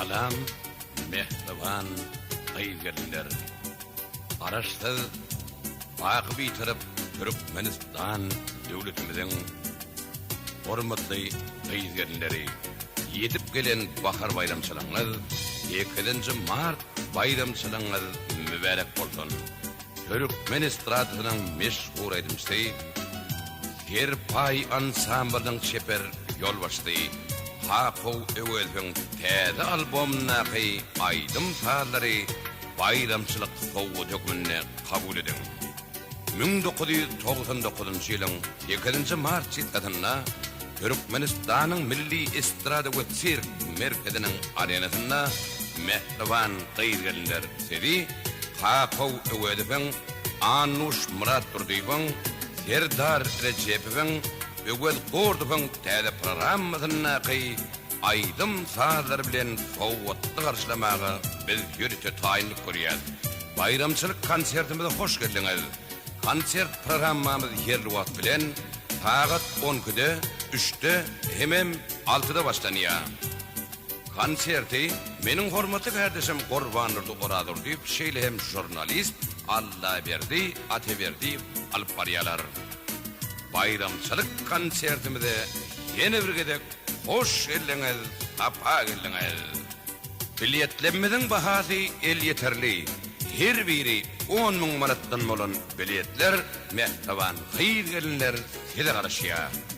Salam mähriban gyz-gelinler! Garaşsyz, baky Bitarap Türkmenistan döwletimiziň hormatly gyz-gelinleri! Ýetip gelen bahar baýramçylygyňyz, sekizinji mart baýramçylygyňyz mübärek bolsun! Türkmen estradasynyň meşhur aýdymçysy, Serpaý ansamblynyň çeper ýolbaşçysy Kakow Öwezowyň täze albomyndaky aýdym-sazlary baýramçylyk sowgady hökmünde kabul ediň. 1999-njy ýylyň sekizinji mart çytgasynda Türkmenistanyň Milli estrada we sirk merkeziniň arenasynda mähriban gyz-gelinler sizi Kakow Öwezowyň, Annuş Myratdurdyýewiň, Serdar Rejepowyň, Öwez Gurdowyň täze programmasyndaky aýdym-sazlar bilen sowgatly garşylamaga biz ýörite taýynlyk görýäs. Baýramçylyk konsertimize hoş geldiňiz! Konsert programmamyz ýerli wagt bilen sagat on ikide, üçde hemem altyda başlanýar. Konserti meniň hormatly kärdeşim Gurbandurdy Orazurdyýew şeýle hem žurnalist Allaberdi Ataberdiýew alyp barýarlar. Baýramçylyk konsertimize ýene bir gezek hoş geldiňiz, sapa geldiňiz! Biletlerimiziň bahasy elýeterli, her biri 10 000 manatdan bolan biletler mähriban gyz-gelinler size garaşýar.